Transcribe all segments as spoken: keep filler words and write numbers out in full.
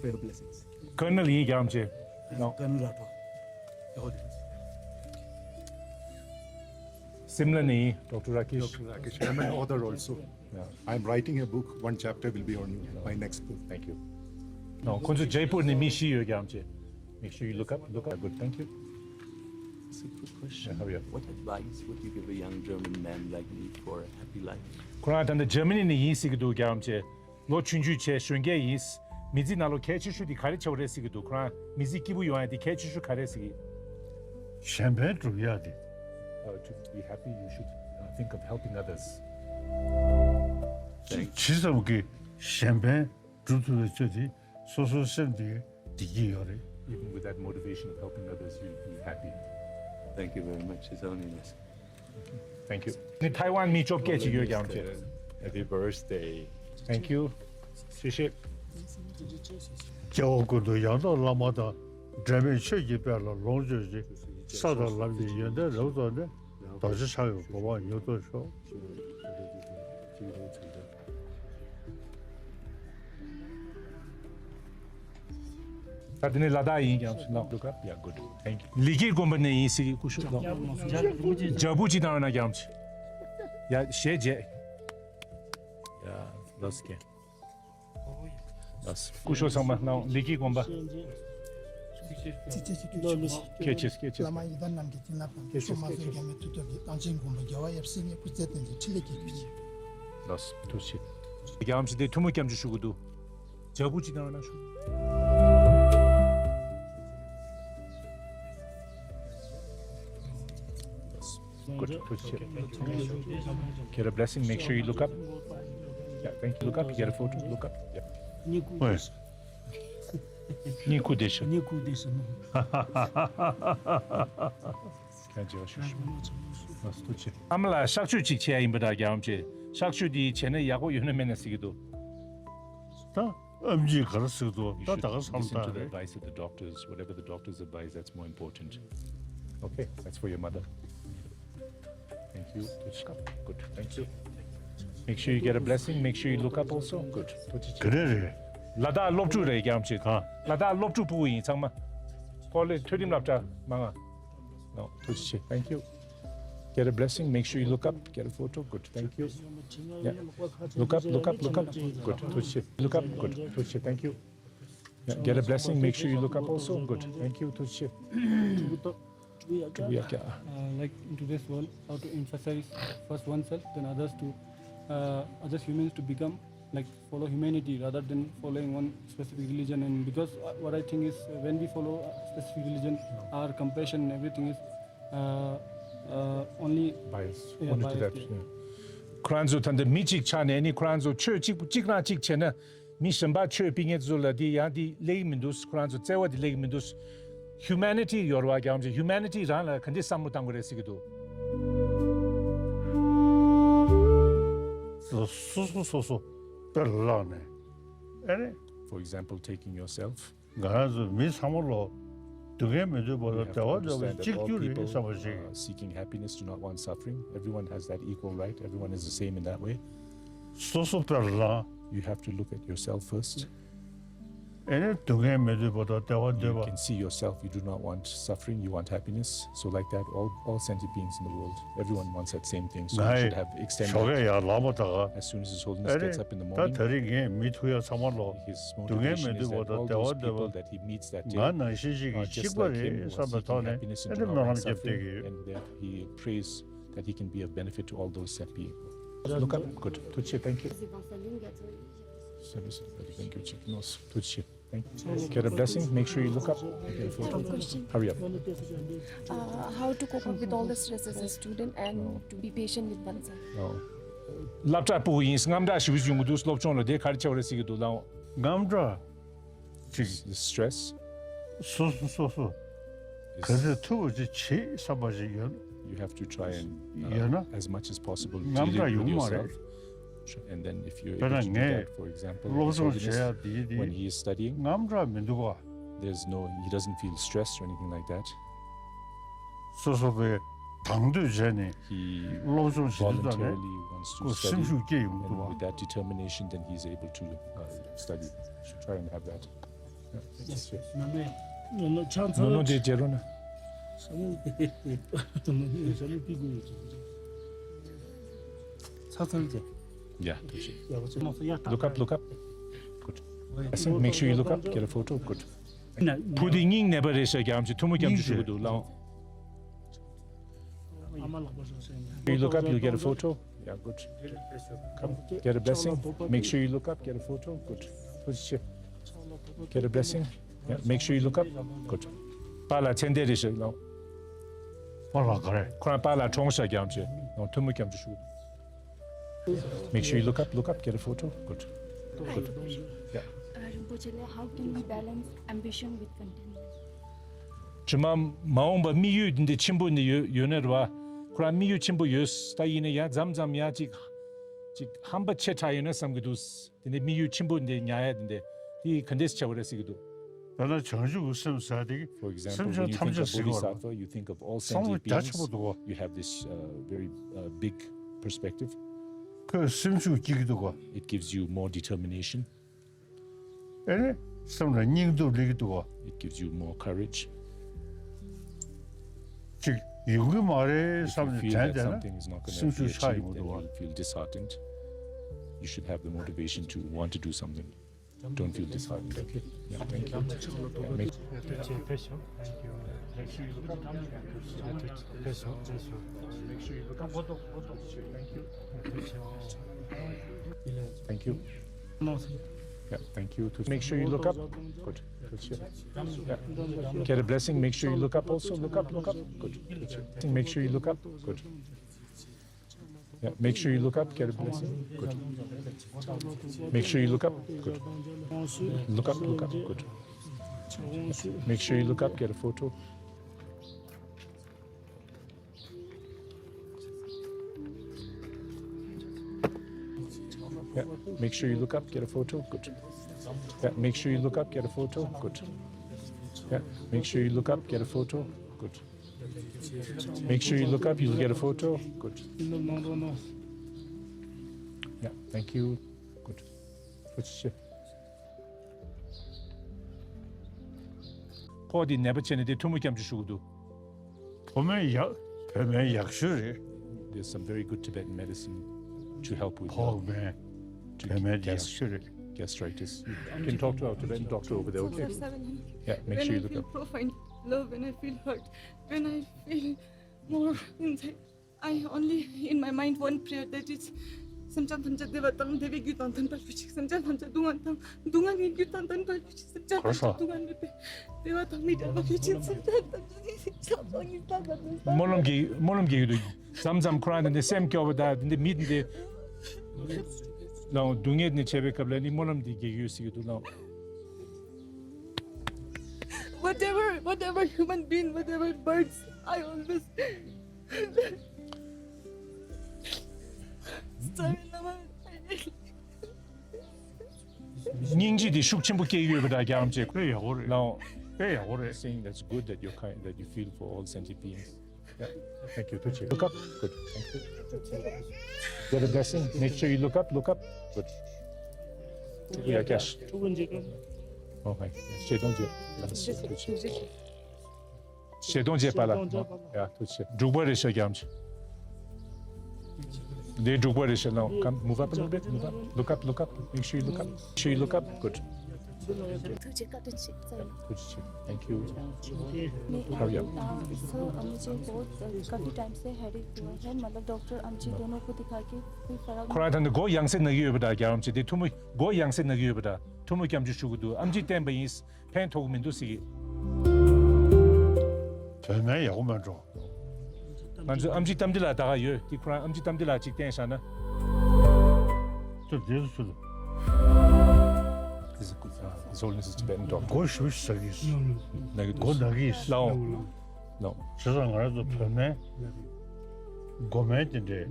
Prayer blessings. Colonel ཡིན། རྒྱལ་བ་རིན་པོ་ཆེ། Colonel Rathore. Your Holiness. Simla ནས་ཡིན། Doctor Rakesh. Doctor Rakesh. I'm an author also. Yeah. I'm writing a book. One chapter will be on you. My next book. Thank you. No, ཁོང་ཚོ་ཇེ་པུར་ནས་མི་བཞི་ཡོད། རྒྱལ་བ་རིན་པོ་ཆེ། Make sure you look up. Look up. Good. Thank you. It's a good question. Yeah, hurry up. What advice would you give a young German man like me for a happy life? ཁོ་རང་ད་ལྟ་ཇར་མ་ནི་ནས་ཡིན་ཟེར་གྱི་འདུག། རྒྱལ་བ་རིན་པོ་ཆེ། ལོ་ཆུང་ཆུང་བྱས། གཞོན་སྐྱེས་ཡིན། མི་ཚེ་ནང་ལོགས་གལ་ཆེ་ཤོས་དེ་ག་རེ་བྱེད་དགོས་རེད་ཟེར་གྱི་འདུག། ཁོ་རང་མི་ཚེ་སྐྱིད་པོ་ཡོང་ཡ་དེ་གལ་ཆེ་ཤོས་ག་རེ་ཟེར་གྱི། གཞན་ཕན་སྒྲུབ་ཡ་དེ། Uh, to be happy, you should, uh, think of helping others. ཇི་ཙམ་གྱིས་གཞན་ཕན་སྒྲུབ་ཐུབ་པའི་ཚོད་དེ་སོ་སོའི་སེམས་དེ་བདེ་སྐྱིད་ཡོད་རེད། Even with that motivation of helping others, you'll be happy. Thank you very much. It's only nice. Thank you. ནི་ཐའེ་ཝན་མི་བཅོ་བརྒྱད་ཅིག་ཡོད། རྒྱལ་བ་རིན་པོ་ཆེ། Happy birthday. Thank you. ཐུགས་རྗེ་ཆེ། སྐྱེ་བ་ཀུན་ཏུ་ཡང་དག་བླ་མ་དང་། འབྲལ་མེད་ཆོས་ཀྱི་དཔལ་ལ་ལོངས་སྤྱོད་ཅིང་། ས་དང་ལམ་གྱི་ཡོན་ཏན་རབ་རྫོགས་ནས། རྡོ་རྗེ་འཆང་གི་གོ་འཕང་མྱུར་ཐོབ་ཤོག། ད་དེ་ནས་ལ་དྭགས་ཡིན། རྒྱལ་བ་རིན་པོ་ཆེ། Look up. Yeah, good. Thank you. ལི་ཀིར་དགོན་པ་ནས་ཡིན་ཟེར་གྱི། སྐུ་ཞབས་ལགས། ལྗགས་འདྲི་ཅིག་གནང་རོགས་གནང་། རྒྱལ་བ་རིན་པོ་ཆེ། ཡ་ཞལ་མཇལ། ཡ་ལགས་སོ། ལགས་སོ། སྐུ་ཞབས་ཚང་མ་གནང་། ལི་ཀིར་དགོན་པ། ཚིགས་བཅད་ཅིག་ཞུ། ཁྱེད་ཀྱིས། ཁྱེད་ཀྱིས། བླ་མ་ཡི་དམ་རྣམས་ཀྱི་བྱིན་རླབས་དང་། ཁྱེད་ཀྱིས། གསུང་མ་ཐོས་རྒྱ་མོའི་མཐུ་སྟོབས་ཀྱིས། གཏང་ཆེན་མགོན་པོ་རྒྱལ་བ་ཡབ་སྲས་ཀྱི། སྐུ་ཚེ་བརྟན་ཅིང་འཕྲིན་ལས་རྒྱས་གྱུར་ཅིག། ལགས་སོ། ཐུགས་རྗེ་ཆེ། རྒྱལ་བ་རིན་པོ་ཆེ་དེ་ཐུགས་སྨོན་སྐྱབས་འཇུག་ཞུ་གི་འདུག། ལྗགས་འདྲི་ཅིག་གནང་རོགས་གནང་ཞུ། Good. Good. Get a blessing. Make sure you look up. Yeah, thank you. Look up. Get a photo. Look up. Yeah. ཨོའི། སྙིང་ཁུ་བདེ་ཤོག། སྙིང་ཁུ་བདེ་ཤོག། ཨ་མ་ལགས་གཤག་བཅོས་ཅིག་བྱེད་ཡ་ཡིན་པ་འདྲ། རྒྱལ་བ་རིན་པོ་ཆེ། གཤག་བཅོས་འདི་བྱས་ན་ཡག་པོ་ཡོད་ན་མེད་ན་ཟེར་གྱི་འདུག། ད་ཨེམ་ཆིས་ག་རེ་ཟེར་གྱི་འདུག། You ད་should ད་ག་བསམ་listen to the སྟངས་རེད། Advice of the doctors. Whatever the doctors advise, that's more important. Okay, that's for your mother. Thank you. Good. Thank you. Make sure you get a blessing. Make sure you look up also. Good. ག་རེ་རེད། ལ་དྭགས་སློབ་ཕྲུག་རེད། རྒྱལ་བ་རིན་པོ་ཆེ། གང་། ལ་དྭགས་སློབ་ཕྲུག་ཕྲུ་གུ་ཡིན་ཚང་མ། ཀོ་ལེ་ཇི་འཕྲོད་བསྟེན་སློབ་གྲྭ་མང་ང་། No, ཐུགས་རྗེ་ཆེ། Thank you. Get a blessing. Make sure you look up. Get a photo. Good. Thank you. Yeah. Look up, look up, look up. Good. ཐུགས་རྗེ་ཆེ། Look up. Good. ཐུགས་རྗེ་ཆེ། Thank you. Yeah. Get a blessing. Make sure you look up also. Good. Thank you. ཐུགས་རྗེ་ཆེ། Uh, like in today's world, how to emphasize first oneself, then others to, uh, others humans to become, like, follow humanity rather than following one specific religion. And because, uh, what I think is, uh, when we follow a specific religion, our compassion and everything is, uh, uh, only bias. Yeah, only to bias, that. Yeah. ཁོ་རང་ཚོ་ད་ལྟ་མི་གཅིག་ཆགས་ནས་ནི་ཁོ་རང་ཚོ་ཆོས་གཅིག་པུ་གཅིག་རང་གཅིག་བྱས་ན། མི་གཞན་པ་ཆོས་སྤེལ་མཁན་ཚོ་ལ་འདི་ཡང་འདི་སླེབས་ཀྱི་མི་འདུག། ཁོ་རང་ཚོ་བརྩེ་བ་འདི་སླེབས་ཀྱི་མི་འདུག། Humanity ཡོད་རེད་པ། རྒྱལ་བ་རིན་པོ་ཆེ། Humanity རང་ལ་ག་འདྲས་བསམ་བློ་བཏང་དགོས་རེད་ཟེར་གྱི་འདུག། སོ་སོ་སོ་སོ་དཔེ་ལ་བླངས་ནས། ཨེ་རེད། For example, taking yourself. ང་རང་ཚོ་མི་ཚང་མ་ལོ་སྡུག་བསྔལ་མི་འདོད་པ་དང་བདེ་བ་འདོད་པ་གཅིག་གྱུར་རེད་བསམ་པ་ཞིག། We have to understand that all people, uh, seeking happiness do not want suffering. Everyone has that equal right. Everyone is the same in that way. སོ་སོ་དཔེ་ལ་བླངས། You have to look at yourself first. ཨེ་ནས་སྡུག་བསྔལ་མི་འདོད་པ་དང་བདེ་བ་འདོད་པ། You can see yourself, you do not want suffering, you want happiness. So like that, all, all sentient beings in the world, everyone wants that same thing. So you should have extended. ང་ཡི་ཞོགས་ཀས་ཡར་ལངས་པ་དང་། As soon as His Holiness gets up in the morning, ཨེ་ནས་ད་ད་རིང་ངས་མི་ཐུག་ཡ་ཚང་མ་ལོ་his motivation is that all those people that he meets that day are just like him, who are seeking happiness and do not want suffering, and that he prays that he can be of benefit to all those sentient people. Look up. Good. ཐུགས་རྗེ་ཆེ། Thank you. Thank you. Thank you. Get a blessing. Make sure you look up. Hurry up. Uh, how to cope up with all the stress as a student and to be patient with oneself. ཨོ། སློབ་གྲྭ་ཕྲུ་གུ་ཡིན། དངངས་སྐྲག་ཞེ་པོ་ཡོང་གི་འདུག། སློབ་སྦྱོང་ལ་དེ་ག་རེ་བྱེད་པ་རེད་ཟེར་གྱི་འདུག་ལགས། དངངས་སྐྲག་ཅིག། Stress. སོ་སོ་སོ་སོ་ག་ཚོད་ཐུབ་པ་ཅིག་བྱེད་བསམ་པ་ཞིག་ཡོད། You have to try and, uh, ཡོད་ན། As much as possible, དངངས་སྐྲག་ཡོང་མ་རེད། Deal with yourself. And then if you're able to do that, for example, དཔེར་ན་ངས་སློབ་སྦྱོང་བྱེད་ཡ་དེ་དེ། When he is studying, དངངས་སྐྲག་མི་འདུག་ག། There's no, he doesn't feel stressed or anything like that. སོ་སོ་པའི་དང་དོད་བྱས་ནས། He སློབ་སྦྱོང་བྱེད་དུས་ཙང་ནས་voluntarily wants to study, ཁོ་སེམས་ཤུགས་སྐྱེ་ཡོང་གི་འདུག་པ། And with that determination, then he's able to, uh, study. You should try and have that. ནོ་ནོ་ཆང་ཚ་ནོ་ནོ་དེ་བྱེད་རོགས་གནང་། ས་མོ་དེ་ས་མོ་པི་གུ་ཡོད་ཚོད། ཚ་ཚ་ཚ། Yeah, ཐུགས་རྗེ་ཆེ། Look up, look up. Good. I think make sure you look up, get a photo. Good. བུ་དེ་སྙིང་ནད་པ་རེད་ཤག་རྒྱ་ཆེ། ཐུགས་སྨོན་སྐྱབས་འཇུག་ཞུ་གི་འདུག་ལགས། You look up, you get a photo. Yeah, good. Come, get a blessing. Make sure you look up, get a photo. Good. ཐུགས་རྗེ་ཆེ། Get a blessing. Yeah, make sure you look up. Good. པཱ་ལགས་མཚན་ལྡན་རེད་ཤག་ལགས། པཱ་ལགས་ག་རེ། ཁོ་རང་པཱ་ལགས་གྲོངས་ཤག་རྒྱ་ཆེ། ཐུགས་སྨོན་སྐྱབས་འཇུག་ཞུ། Make sure you look up, look up, get a photo. Good. Good. Yeah. Uh, Rinpoche, how can we balance ambition with contentment? དྲི་མ་མ་འོངས་པ་དམིགས་ཡུལ་འདི་འདྲ་ཆེན་པོ་འདི་ཡོད་ཡོད་ན་རེད་བ། ཁོ་རང་དམིགས་ཡུལ་ཆེན་པོ་ཡོད། ད་ཡིན་ན་ཡང་མཚམས་མཚམས་ཡང་ཅིག་ཅིག་ཧམ་པ་ཆེ་དྲགས་ཡོད་ན་བསམ་གྱི་འདུག་དེ་ནས་དམིགས་ཡུལ་ཆེན་པོ་འདི་ཉར་ཡ་འདི་འདྲ་དེ་ག་འདྲས་བྱ་བ་རེད་ཟེར་གྱི་འདུག་དཔེར་ན་བྱང་ཆུབ་ཀྱི་སེམས་ཟེར་དེ། For example, སེམས་ཅན་when you ཐམས་ཅད་think of ཟེར་གྱི་རེད། Bodhisattva, you think of all sentient beings. བསམ་བློ་རྒྱ་ཆེན་པོ་འདུག་གོ། You have this, uh, very, uh, big perspective. ཁོས་སེམས་ཤུགས་སྐྱེ་གི་འདུག་གོ། It gives you more determination. ཨེ་ནི་སེམས་ལ་སྙིང་སྟོབས་སླེབས་ཀྱི་འདུག་གོ། It gives you more courage. ཅིག་ཡོང་གི་མ་རེད་བསམ་ནས་དྲན་བསྡད་ན་སེམས་ཤུགས་ཆག་ཡོང་གི་འདུག་གོ། If you feel that something is not gonna be achieved, then you'll feel disheartened. You should have the motivation to want to do something. Don't feel disheartened, okay? Yeah, thank you. Yeah, make- Thank you. Yeah, thank you. Make sure you look up. Good. Good. Yeah. Get a blessing. Make sure you look up also. Look up, look up. Good. Good. Make sure you look up. Good. Yeah, make sure you look up, get a blessing. Good. Make sure you look up. Good. Look up, look up. Good. Make sure you look up, get a photo. Yeah, make sure you look up, get a photo. Good. Yeah, make sure you look up, get a photo. Good. Yeah, make sure you look up, get a photo. Good. Make sure you look up, you'll get a photo. Good. Yeah, thank you. Good. ཐུགས་རྗེ་ཆེ། ཕོ་དེ་ནད་པ་བྱས་ནས་དེ་ཐུགས་སྨོན་སྐྱབས་འཇུག་ཞུ་གི་འདུག་བོད་སྨན་ཡག་བོད་སྨན་ཡག་ཤོས་རེད། There's some very good Tibetan medicine to help with ཕོ་སྨན། བོད་སྨན་དེ་ཡག་ཤོས་རེད། Gastritis. You can talk to our Tibetan doctor over there, okay? Yeah, make sure you look up. When I feel profound love, when I feel hurt, when I feel more inside, I only in my mind one prayer, that is, སེམས་ཅན་ཐམས་ཅད་བདེ་བ་དང་བདེ་བའི་རྒྱུ་དང་ལྡན་པར་གྱུར་ཅིག་སེམས་ཅན་ཐམས་ཅད་སྡུག་བསྔལ་དང་སྡུག་བསྔལ་གྱི་རྒྱུ་དང་ལྡན་པར་གྱུར་ཅིག་སེམས་ཅན་ཐམས་ཅད་སྡུག་བསྔལ་མེད་པའི་བདེ་བ་དང་མི་འབྲལ་བར་གྱུར་ཅིག་སེམས་ཅན་ཐམས་ཅད་ཀྱི་ཕྱག་སོགས་ཉིད་ལྟར་བར་དུ། སྨོན་ལམ་གྱི་སྨོན་ལམ་གྱི་ཡུལ་དུ་མཚམས་མཚམས་ཁོ་རང་དེ་འདྲ་སེམས་སྐྱོ་བ་དང་དེ་འདྲ་མི་དེ་འདྲ་ལའང་སྡུག་བསྔལ་ནས་བྱས་པའི་སྐབས་ལ་ནི་སྨོན་ལམ་འདི་རྒྱག་ཡོད་ཟེར་གྱི་འདུག་ལའང་། Whatever, whatever human being, whatever birds, I always. སྙིང་རྗེ་དེ་ཤུགས་ཆེན་པོ་སྐྱེ་ཡོད་པ་འདྲ་རྒྱག་རམ་བྱེད་དཔེ་ཡག་པོ་རེད། ལའང་། དཔེ་ཡག་པོ་རེད། Saying that's good that you kind, that you feel for all sentient beings. Yeah. Thank you. ཐུགས་རྗེ་ཆེ། Look up. Good. Thank you. Get a blessing. Make sure you look up. Look up. Good. Yeah, cash. Okay. བཞེས་སྟོང་མཇལ། བཞེས་སྟོང་མཇལ་པཱ་ལགས། ཡ་ཐུགས་རྗེ་ཆེ། འབྲུག་པ་རེད་ཤག་རྒྱ་ཆེ། འདི་འབྲུག་པ་རེད་ཤག་ལའང་། Come, move up a little bit. Move up. Look up, look up. Make sure you look up. Make sure you look up. Good. ཐུགས་རྗེ་བཀའ་དྲིན་ཆེ། ཐུགས་རྗེ་ཆེ། Thank you. Hurry up. Sir, मुझे बहुत काफ़ी टाइम से हेडेक हुआ है, मतलब डॉक्टर अमची दोनों को दिखा के कोई फ़र्क ཁོ་རང་ད་ནི་མགོ་ཡང་སེ་ན་གི་ཡོད་པ་འདྲ། རྒྱ་ཆེ་དེ་ཐུགས་མོ་མགོ་ཡང་སེ་ན་གི་ཡོད་པ་འདྲ། ཐུགས་མོ་སྐྱབས་འཇུག་ཞུ་གི་འདུག་ཨམ་ཆི་བསྟན་པ་ཡིན། ཕན་ཐོགས་མི་འདུག་ཟེར་གི། བོད་སྨན་ཡག་པོ་མེད་འགྲོ། ང་ཚོའི་ཨམ་ཆི་རྟ་མགྲིན་ལགས་ད་ག་ཡོད། དེ་ཁོ་རང་ཨམ་ཆི་རྟ་མགྲིན་ལགས་ཅིག་བསྟན་བཞག་ན། ཚུར་བསྡད་སུ་ཚུར། This is good. Uh, His Holiness is Tibetan doctor. མགོ་ཞུ་ཞུ་ཟ་གི། ན་གི་མགོ་འདུག་ན་གི། ལའོ། ལའོ། བྱས་ཙང་ང་རང་ཚོ་བོད་སྨན། མགོ་སྨན་དེ་འདྲས་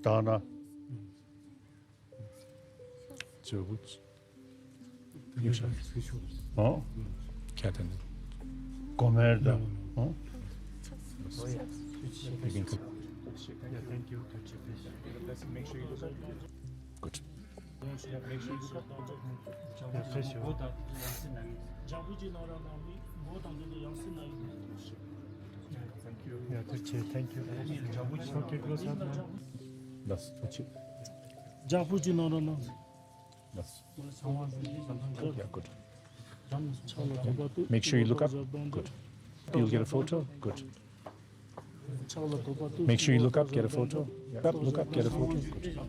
བཏང་ན། ཇོ་བོ། ཡིན་ཤག་ཨོ། ཁྱད་དེ་ནི། མགོ་སྨན་དང་། ཨོ། ཡིན་ཁ། Good. Make sure you look up. Yeah, thank you. Yeah, thank you. Thank you. Okay, close up now. That's, that's it. That's, yeah, good. Make sure you look up. Good. You'll get a photo. Good. Make sure you look up, get a photo. Look up, look up, get a photo. Good.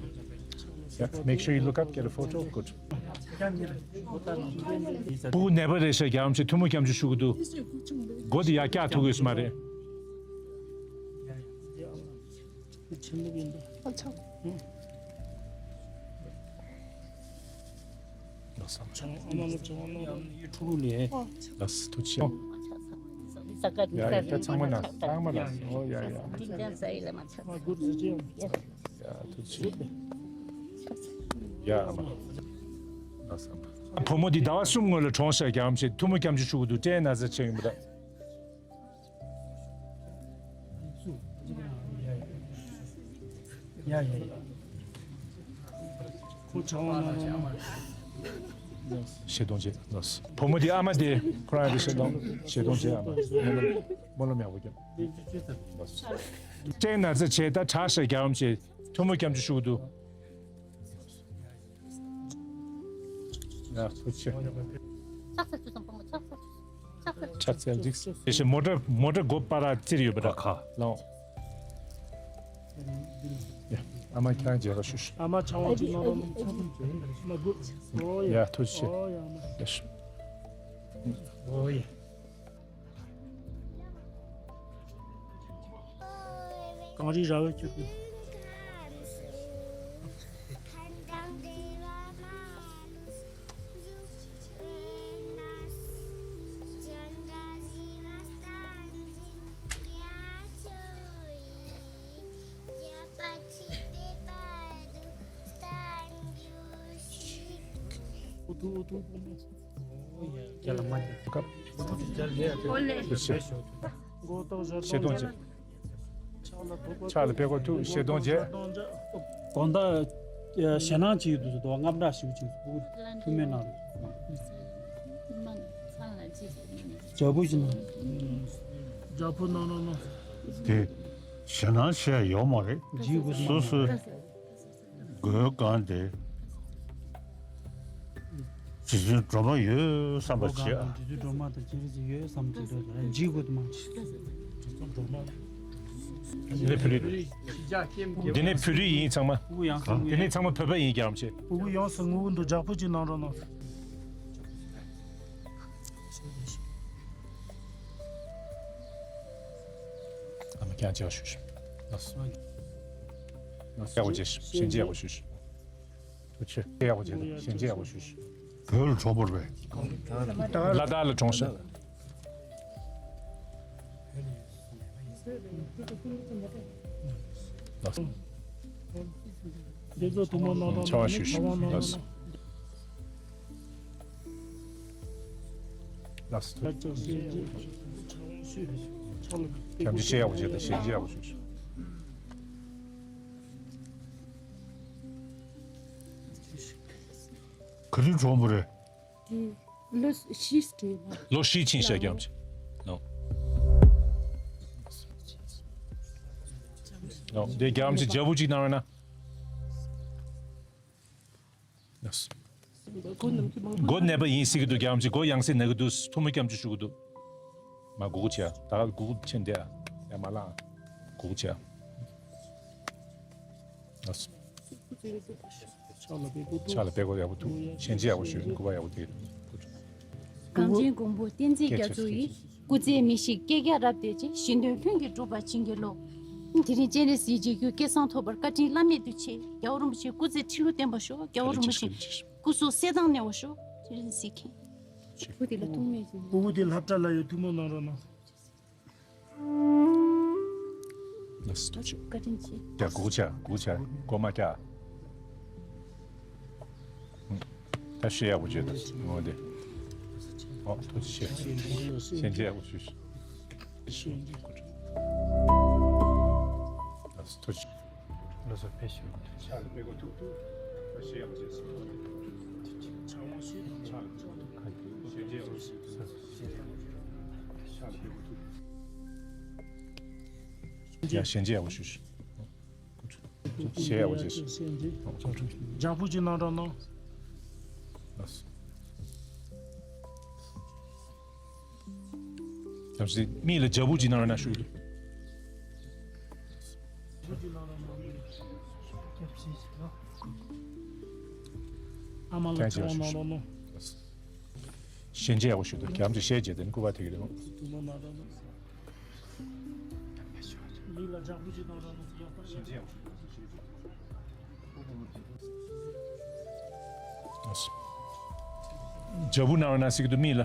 Yeah, make sure you look up, get a photo. Good. ཕྲུ་གུ་ནད་པ་རེད་ཤག་རྒྱལ་བ་རིན་པོ་ཆེ་ཐུགས་སྨོན་སྐྱབས་འཇུག་ཞུ་གི་འདུག་སྒོ་དེ་ཡར་བཀྱག་ཐུབ་ཀྱི་ཡོད་ས་མ་རེད། ལགས་སོ། ཨ་མ་ལགས་ཚང་མ་ཡང་ཡུལ་ཕྲུ་གུ་ལས། ལགས་སོ། ཐུགས་རྗེ་ཆེ། ཡ་ཡ། ད་ཚང་མ་ན་ཚང་མ་ལ། ཨོ་ཡ་ཡ། ཡ་ཐུགས་རྗེ་ཆེ། ཡ་ཐུགས་རྗེ་ཆེ། ཡ་ཨ་མ། ལགས་སོ། བུ་མོ་འདི་ཟླ་བ་གསུམ་སྔོན་ལ་གྲོངས་ཤག་རྒྱལ་བ་རིན་པོ་ཆེ་ཐུགས་སྨོན་སྐྱབས་འཇུག་ཞུ་གི་འདུག་སྐྲན་ན་ཚ་ཆེ་ཡིན་པ་འདྲ། ཡ་ཡ་ཡ། ཁོ་ཆང་བ་ན་ཡ་མ། ཞེ་གདོང་བྱེད། བུ་མོ་དེ་ཨ་མ་དེ་ཁོ་རང་དེ་ཞེ་གདོང་ཞེ་གདོང་བྱེད། ཨ་མ་སྨོན་ལམ་སྨོན་ལམ་ཡག་པོ་རྒྱབ། སྐྲན་ན་ཚ་བྱས་ད་དྲག་ཤག་རྒྱལ་བ་རིན་པོ་ཆེ་ཐུགས་སྨོན་སྐྱབས་འཇུག་ཞུ་གི་འདུག་ཡ་ཐུགས་རྗེ་ཆེ། ཕྱག་འཚལ་ཅུས་སམ་སྤང་བ་ཕྱག་འཚལ་ཅུས་སམ་ཕྱག་འཚལ་ཅུས། ཕྱག་འཚལ་འཇིགས། དེ་བཞིན་མོ་ཊ་མོ་ཊ་སྒོ་པར་ར་བཙིར་ཡོད་པ་འདྲ། ཁ་ལོང་། ཡ་ཨ་མ་ཁྱེད་རང་མཇལ་ཁ་ཞུ་ཞུ། ཨ་མ་ཆང་བ་ཅིག་གནང་རོགས་གནང་། ཨ་མ་སྒུག་ཨོ་ཡ། ཡ་ཐུགས་རྗེ་ཆེ། ཨོ་ཡ་ཨ་མ། ཡ་ཞུ། ཨོ་ཡ། གངས་རི་ར་བས་ཁྱབ་པའི། ཨུ་ཐུ་ཨུ་ཐུ། རྒྱ་ལ་མ་རྒྱ། སྐབས། ཨོ་ལེ། ཤེས་གཏོང་བྱེད། ཕྱག་ལ་ཕྱག་ལ་ཕེབས་སྒོ་ཐུག་ཤེས་གཏོང་བྱེད། དགོང་དག་ཞེད་སྣང་བྱེད་ཀྱི་འདུག་ཟེར་དུས་སྔ་དྲག་ཞིག་ཅིག་ཐུགས་སྨོན་གནང་རོགས། རྒྱ་བོ་ཞིག་ན། རྒྱ་བོ་ན་ན་ན། དེ་ཞེད་སྣང་བྱེད་ཡ་ཡོད་མ་རེད། འཇིགས་དགོས་སོ་སོའི། མགོའི་སྒང་དེ། རྗེ་བཙུན་སྒྲོལ་མ་ཡོད་བསམ་པ་བྱེད་ཨ། རྗེ་བཙུན་སྒྲོལ་མ་དང་རྗེ་རིན་པོ་ཆེ་ཡོད་བསམ་བྱེད་འགྲོ་ལ་འཇིགས་དགོས་དུ་མ་མཆིས། འདི་ནས་བོད་རིགས། འདི་ནས་བོད་རིགས་ཡིན་ཚང་མ། ཕྲུ་གུ་ཡང་ཚང་མ། འདི་ནས་ཚང་མ་བོད་པ་ཡིན། རྒྱལ་བ་རིན་པོ་ཆེ། ཕྲུ་གུ་ཡོངས་སུ་ངུ་གི་འདུག་རྒྱགས་པོ་ཅིག་གནང་རོགས་གནང་། ཨ་མ་ཀྱང་ཅིག་ཞུ་ཞུ། ལགས་སོ། ཡག་པོ་བྱས་ཤིག་ཞལ་མཇལ་ཡག་པོ་ཞུ་ཞིག་ཐུགས་རྗེ་ཆེ། ཡག་པོ་བྱས་ཤིག་ཞལ་མཇལ་ཡག་པོ་ཞུ་ཞིག་བོད་ལ་གྲོངས་པ་རེད། ལ་དྭགས་ལ་གྲོངས་ཤག་ལགས་སོ། འདི་ཚོ་ཐུགས་སྨོན་གནང་རོགས། ཆེ་བ་ཞུ་ཞུ། ལགས་སོ། ལགས་སོ། སྐྱབས་འཇུག་ཆེ་ཡག་པོ་བྱེད་དང་ཞལ་མཇལ་ཡག་པོ་ཞུ་ཞུ། ག་དུས་གྲོངས་པ་རེད། དེ་ལོ་བཞི་སྤྲད་ན། ལོ་བཞི་ཕྱིན་ཤག་རྒྱལ་བ་རིན་པོ་ཆེ། ལོ། ལོ། དེ་རྒྱལ་བ་རིན་པོ་ཆེ་རྒྱལ་པོ་གཅིག་གནང་བས་ན། མགོ་ནད་པ་ཡིན་ཟེར་གི་འདུག་རྒྱལ་བ་རིན་པོ་ཆེ་མགོ་ཡང་སེ་ན་གི་འདུག་ཐུགས་སྨོན་སྐྱབས་འཇུག་ཞུ་གི་འདུག་མ་སྒུག་བྱས་ཨ། ད་སྒུག་ཕྱིན་བསྡད་ཨ། ཡ་མ་ལངས་ཨ། སྒུག་བྱས་ཨ། ལགས་སོ། ཕྱག་ལ་ཕྱག་ལ་ཕྱག་སྐོར་ཡག་པོ་ཐུག་ཞལ་མཇལ་ཡག་པོ་ཞུ། སྐུ་པར་ཡག་པོ་དེ། གངས་ཅན་གོང་བུ་བསྟན་འཛིན་རྒྱ་མཚོ་ཡི། སྐུ་ཚེ་མི་ཤིགས་བསྐལ་བརྒྱར་རབ་བརྟན་ཅིང་། གཞན་དོན་ལྷུན་གྱིས་གྲུབ་པར་བྱིན་གྱིས་རློབས། དེ་རིང་སྤྱན་རས་གཟིགས་མཇལ་རྒྱུ་སྐལ་བཟང་ཐོབ་པར་བཀའ་དྲིན་བླ་མེད་དུ་ཆེ། རྒྱལ་བ་རིན་པོ་ཆེ་སྐུ་ཚེ་ཁྲི་ལོ་བརྟན་པར་ཤོག་རྒྱལ་བ་རིན་པོ་ཆེ་སྐུ་གཟུགས་གསལ་ཐང་གནས་པར་ཤོག་སྤྱན་རས་གཟིགས་མཁྱེན། སྤུ་གུ་དེ་ལ་ཐུགས་སྨོན་ཞུ། སྤུ་གུ་དེ་ལྷ་བྲག་ལ་ཡོད། ཐུགས་སྨོན་གནང་རོགས་གནང་། ལགས་སོ། ཐུགས་རྗེ་ཆེ། བཀའ་དྲིན་ཆེ། ཡ་སྒུག་བྱས་སྒུག་བྱས་སྒོ་མ་བཀྱག་ད་ཞུ་ཡག་པོ་བརྗོད་དང་ངོ་དེ། ཨོ་ཐུགས་རྗེ་ཆེ། ཞལ་མཇལ་ཡག་པོ་ཞུ་ཞུ། ལགས་སོ་ཐུགས་རྗེ་ཆེ། ལགས་སོ་ཕེབས་ཞུ། ཕྱག་ལ་ཕེབས་སྒོ་ཐུག་ཐུག་ཡ་ཞལ་མཇལ་ཡག་པོ་ཞུ་ཞུ། ཞལ་ཡག་པོ་མཇལ་ཞུ། ཞལ་མཇལ། ལྗགས་ཕུད་ཅིག་གནང་རོགས་གནང་། ཡང་སྲིད་མིག་ལ་ལྗགས་ཕུད་ཅིག་གནང་རོགས་གནང་ཞུ་གི་འདུག་ཨ་མ་ལ་ཐུགས་དབང་གནང་རོགས་གནང་། ཞལ་མཇལ་ཡག་པོ་ཞུ་དང་། རྒྱ་མ་ཅིག་ཞལ་མཇལ་དེ་ནི་སྐུ་པར་ཐེག་གི་རེད། ཐུགས་སྣང་གནང་རོགས་གནང་། མིག་ལ་ལྗགས་ཕུད་ཅིག་གནང་རོགས་གནང་། ཞལ་མཇལ་ཡག་པོ་ཞུ། ལྗགས་ཕུད་གནང་རོགས་གནང་ཟེར་གྱི་འདུག་མིག་ལ།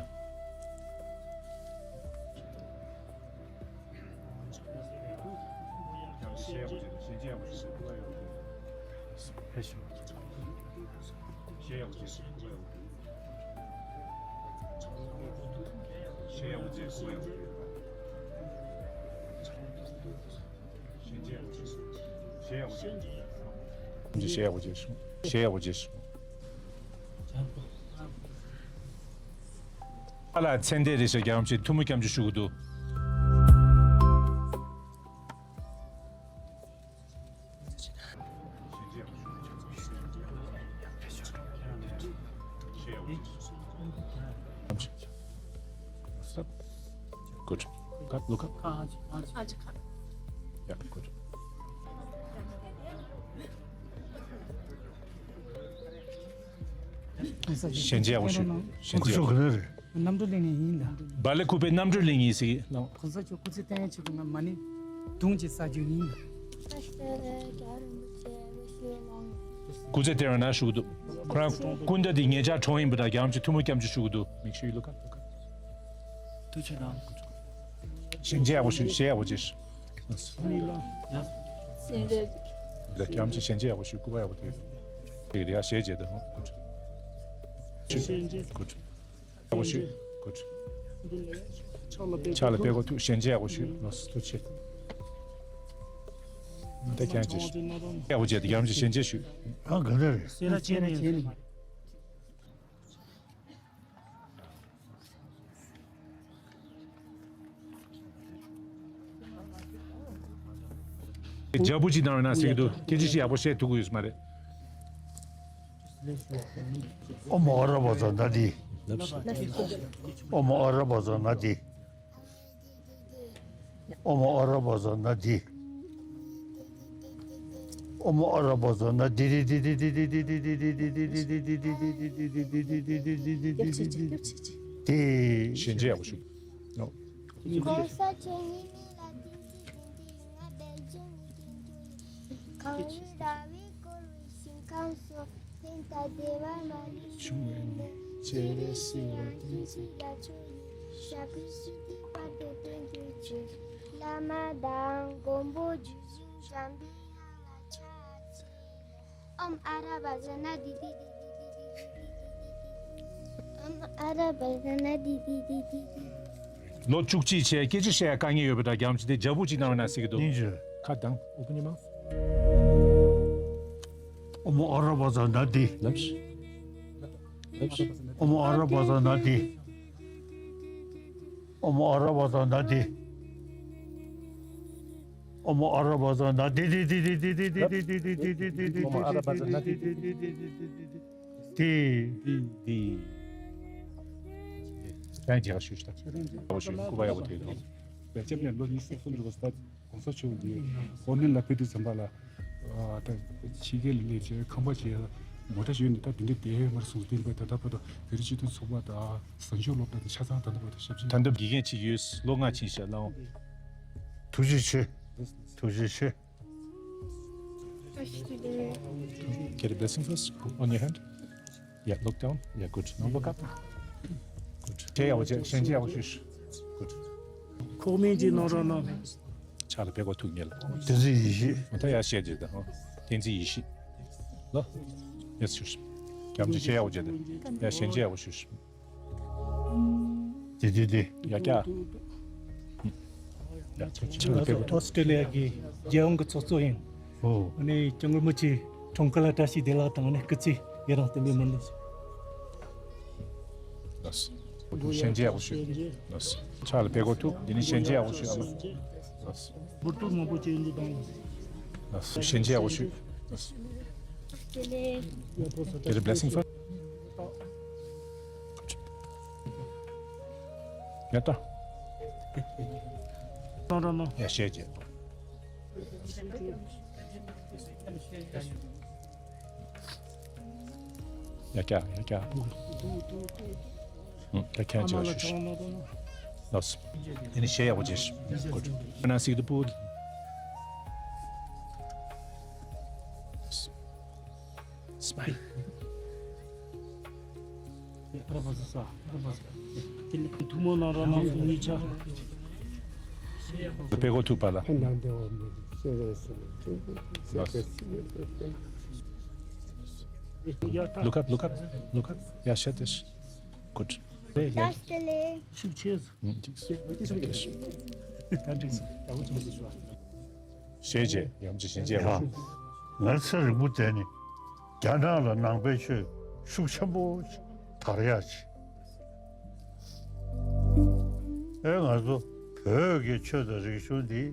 ཞལ་ཡག་པོ་མཇལ་སོང་། ཞལ་ཡག་པོ་མཇལ་སོང་། ཨ་ལ་མཚན་ལྡན་རེད་ཤག་རྒྱ་གྲམ་ཆེན་ཐུགས་སྨོན་སྐྱབས་འཇུག་ཞུ་གི་འདུག Good. Cut, look up. Yeah, good. ཞལ་མཇལ་ཡག་པོ་ཞུ། ཞལ་མཇལ་ཡག་པོ། རྣམ་གྲོལ་གླིང་ནས་ཡིན་ལ། སྦ་ལེ་ཁུ་པེ་རྣམ་གྲོལ་གླིང་ཡིན་ཟེར་གི་ལགས། གོང་ས་མཆོག་སྐུ་ཚེ་བརྟན་ཆེད་དུ་ང་མ་ཎི་དུང་ཅིག་ས་རྒྱུ་ཡིན་ལ། སྐུ་ཚེ་བརྟན་རོགས་གནང་ཞུ་གི་འདུག་ཁོ་རང་སྐུ་ཟླ་འདི་ཉེ་ཆར་གྲོངས་ཡིན་པ་འདྲ། རྒྱ་གྲམ་ཆེན་ཐུགས་སྨོན་སྐྱབས་འཇུག་ཞུ་གི་འདུག Make sure you look up, look up. ཐུགས་རྗེ་གནང་། ཞལ་མཇལ་ཡག་པོ་ཞུ། ཞལ་ཡག་པོ་མཇལ་ཞུ། ལགས་རྒྱ་གྲམ་ཆེན་ཞལ་མཇལ་ཡག་པོ་ཞུ། སྐུ་པར་ཡག་པོ་ཐེག་དེ་གི་རེད་ཡ། ཞལ་མཇལ་དང་། Good. Good. ཡག་པོ་ཞུ། Good. ཕྱག་ལ་པད་ཕྱག་ལ་པད་ཀོ་ཐུག་ཞལ་མཇལ་ཡག་པོ་ཞུ། ལགས་སོ། ཐུགས་རྗེ་ཆེ། ད་ཁྱེད་ཅི་ཞུ། ཡག་པོ་བྱས་ཏེ་རྒྱ་གྲམ་ཆེན་ཞལ་མཇལ་ཞུ། ཨ་ག་འདྲ་རེད། སེ་ར་བྱེས་ནས། ལྗགས་ཕུད་ཅིག་གནང་རོགས་གནང་ཟེར་གྱི་འདུག་སྐད་ཆ་ཞིག་ཡག་པོ་བཤད་ཐུབ་ཀྱི་ཡོད་ས་མ་རེད། ཨོཾ་ཨ་ར་པ་ཛ་ན་དྷཱིཿ། ཨོཾ་ཨ་ར་པ་ཛ་ན་དྷཱིཿ། ཨོཾ་ཨ་ར་པ་ཛ་ན་དྷཱིཿ། ཨོཾ་ཨ་ར་པ་ཛ་ན་དྷཱིཿ། དེ། ཞལ་མཇལ་ཡག་པོ་ཞུ། གོང་ས་མཆོག་ཉིད་མི་ལ་བདེན་ཚིག་བདེན་ཏིང་། ང་བེལ་ཇམ་ནས་ཡིན། གངས་རི་ར་བས་བསྐོར་བའི་ཞིང་ཁམས་སུ། ལྷ་དང་བདེ་བ་མ་ལུས་བཞུགས་པའི་གནས། སྤྱན་རས་གཟིགས་ལ་བདེན་ཚིག་ཡ་མཚན་ཡིན། ཞབས་པད་སྲིད་མཐའི་བར་དུ་བརྟན་གྱུར་ཅིག་བླ་མ་དང་མགོན་པོ་རྗེ་བཙུན་འཇམ་པའི་དབྱངས་ལ་ཕྱག་འཚལ་ལོ། ཨོཾ་ཨ་ར་པ་ཛ་ན་དྷཱིཿ། ཨོཾ་ཨ་ར་པ་ཛ་ན་དྷཱིཿ། ལོ་བཅུ་གཅིག་བྱས་སྐད་ཆ་བཤད་ཡ་དཀའ་ངལ་ཡོད་པ་འདྲ། རྒྱ་གྲམ་ཆེན་དེ་ལྗགས་ཕུད་ཅིག་གནང་རོགས་གནང་ཟེར་གྱི་འདུག་ཡིན་ཞུ། ཁ་གདངས། Open your mouth. ཨོཾ་ཨ་ར་པ་ཛ་ན་དྷཱིཿ། ལབ་ཤིག་ལབ་ཤིག་ཨོཾ་ཨ་ར་པ་ཛ་ན་དྷཱིཿ། ཨོཾ་ཨ་ར་པ་ཛ་ན་དྷཱིཿ། ཨོཾ་ཨ་ར་པ་ཛ་ན་དྷཱིཿ། ཨོཾ་ཨ་ར་པ་ཛ་ན་དྷཱིཿ། དྷཱིཿ། དྷཱིཿ། ཡང་རྒྱས་ཞུ་ཞིག་དང་། ཡག་པོ་ཞུ། སྐུ་པར་ཡག་པོ་ཐེག་དང་། བེལ་ཇམ་ནས་ལོ་ཉི་ཤུ་རྩ་གསུམ་འགྲོ་བ་སྟབས། གོང་ས་མཆོག་གིས་ཨོ་མན་ལ་ཕེབས་དུས་ཙམ་པ་ལ། ཨ་ད་ཕྱི་རྒྱལ་ལ་སླེབས་བྱས་ཁང་པ་བྱས་མོ་ཊ་ཞོན་ནས་ད་དེ་འདྲ་བསྡད་མ་རེད་གསུངས། དེ་འདྲ་ད་ལྟ་བར་དུ་བོད་རིགས་སྤྱི་མཐུན་ཚོགས་པ་དང་བཟང་སྤྱོད་སློབ་གྲྭ་དང་ཆ་ཚང་ད་ལྟ་བར་དུ་ཞབས་ཕྱི། ད་ལྟ་དགེ་རྒན་ཅིག་ཡོད། ལོ་ལྔ་ཕྱིན་ཤག་ལགས། ཐུགས་རྗེ་ཆེ། ཐུགས་རྗེ་ཆེ། Get a blessing first on your hand. Yeah, look down. Yeah, good. Now look up. Good. ཞལ་ཡག་པོ་བྱས། ཞལ་མཇལ་ཡག་པོ་ཞུ། Good. ཁོག་སྨན་ཅིག་གནང་རོགས་གནང་། ཕྱག་ལ་པད་ཀོ་ཐུག་ཉལ། བསྟན་འཛིན་ཡེ་ཤེས། ད་ཡར་བཤད་རྗེས་དང་། བསྟན་འཛིན་ཡེ་ཤེས། ལོ། Yes, ཞུ། རྒྱ་མ་ཆེན་ཞལ་ཡག་པོ་བྱས་ཏེ། ཡ་ཞལ་མཇལ་ཡག་པོ་ཞུ། དེ་དེ་དེ། ཡ་ཀྱ། ཡ་ཆ་ཆ་ལ་པད་ཀོ་ཐུག་ཨོ་སི་ཀྲི་ལི་ཡ་གི་རྒྱལ་ཡོངས་ཀྱི་ཚོགས་གཙོ་ཡིན། ཨོ། ཨ་ནི་སྐྱབས་མགོན་རིན་པོ་ཆེ་ ཐོང་ཁ་ལ་བཀྲ་ཤིས་བདེ་ལེགས་དང་ནི་སྐུ་ཚེ་ཡུན་རིང་བརྟན་པའི་སྨོན་འདུན་ཞུ། ལགས་སོ། ཞལ་མཇལ་ཡག་པོ་ཞུ། ལགས་སོ། ཕྱག་ལ་ཕེབས་གོ་ཐུག་འདི་ནི་ཞལ་མཇལ་ཡག་པོ་ཞུ། ཨ་མ། ལགས་སོ། འབུར་ཏོག་མང་པོ་ཅན་འདི་དང་། ལགས་སོ། ཞལ་མཇལ་ཡག་པོ་ཞུ། ལགས་སོ། Get a blessing first. ཡ་ད། ཡ་ཞལ་མཇལ། ཡ་ཀྱ་ཡ་ཀྱ། ཡ་ཀྱ་ཅི་བ་ཞུ་ཞུ། ལགས་སོ། ཨེ་ནི་ཞལ་ཡག་པོ་མཇལ་ཞུ། གོ་ན་སིག་ཏུ་པུ། Smile. ཐུགས་སྨོན་གནང་རོགས་གནང་། གཉིས་ཆ། དཔེ་གོ་ཐུག་པ་ལ། Look up, look up, look up. Yeah, shut this. Good. Hey, yeah. ཤུགས་ཆེ། ཞལ་མཇལ། ཡང་ཅི་ཞལ་མཇལ་བ། ང་ཚེ་རིང་པོ་བསྡད་ནས་རྒྱ་ནག་ལ་ནང་པའི་ཆོས་ཤུགས་ཆེན་པོ་དར་ཡག་ཅིག་ཨེ་ང་ཚོ་བོད་ཀྱི་ཆོས་དང་རིག་གཞུང་འདི་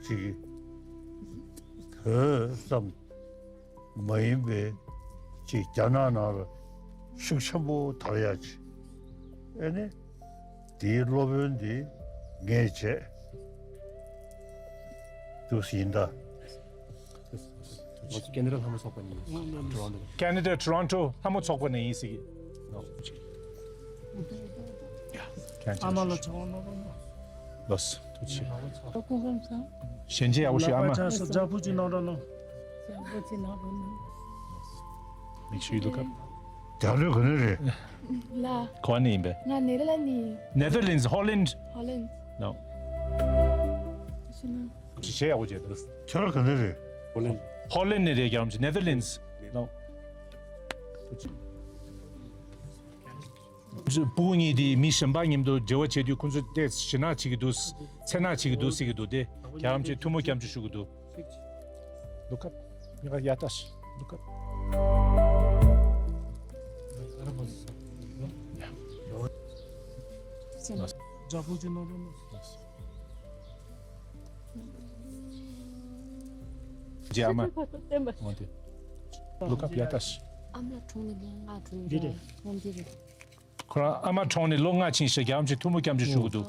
ཅིག་བོད་ཙམ་མ་ཡིན་པའི་ཅིག་རྒྱ་ནག་ནང་ལ་ཤུགས་ཆེན་པོ་དར་ཡག་ཅིག་ཨེ་ནི། དེའི་སློབ་དཔོན་འདི་ངས་བྱས། དུས་ཡིན་ད། ང་ཚོ་ཀེ་ན་ཌ་ལྷ་མོ་ཚོགས་པ་ནས་ཡིན། ཊོ་རོན་ཊོ། ཀེ་ན་ཌ་ཊོ་རོན་ཊོ་ལྷ་མོ་ཚོགས་པ་ནས་ཡིན་ཟེར་གི། ཨ་མ་ལ་ཆ་བ་ན་རོ་ན། ལོས། ཐུགས་རྗེ་ཆེ། ཞལ་མཇལ་ཡག་པོ་ཞུ་ཨ་མ། ལག་པ་ཆགས་སོ། ཇ་ཕུ་ཅིག་གནང་རོགས་གནང་། Make sure you look up. རྒྱ་ལོས་ག་ནས་རེད། ལ། ག་ནས་ཡིན་པས། ང་ནེ་དར་ལན་ནས་ཡིན། Netherlands, Holland. Holland. No. ཅི་བྱས་ཡག་པོ་བྱས་འདུག་ཁྱོད་རང་ག་ནས་རེད། Holland. Holland ནས་རེད། རྒྱ་རམ་ཅི་Netherlands. No. སྤུ་གུ་གཉིས་དེ་མི་གཞན་པ་མཉམ་དུ་འབྲེལ་བ་བྱེད་དུས་ཁོང་ཚོ་དེ་ཞེད་སྣང་བྱེད་ཀྱི་འདུག་མཚན་སྣང་བྱེད་ཀྱི་འདུག་ཟེར་གྱི་འདུག་དེ་རྒྱ་རམ་ཅི་ཐུགས་སྨོན་སྐྱབས་འཇུག་ཞུ་གི་འདུག Look up. Look up. Look up. ཁོ་རང་ཨ་མ་གྲོངས་ནས་ལོ་ལྔ་ཕྱིན་ཤག་རྒྱ་རམ་ཅི་ཐུགས་སྨོན་སྐྱབས་འཇུག་ཞུ་གི་འདུག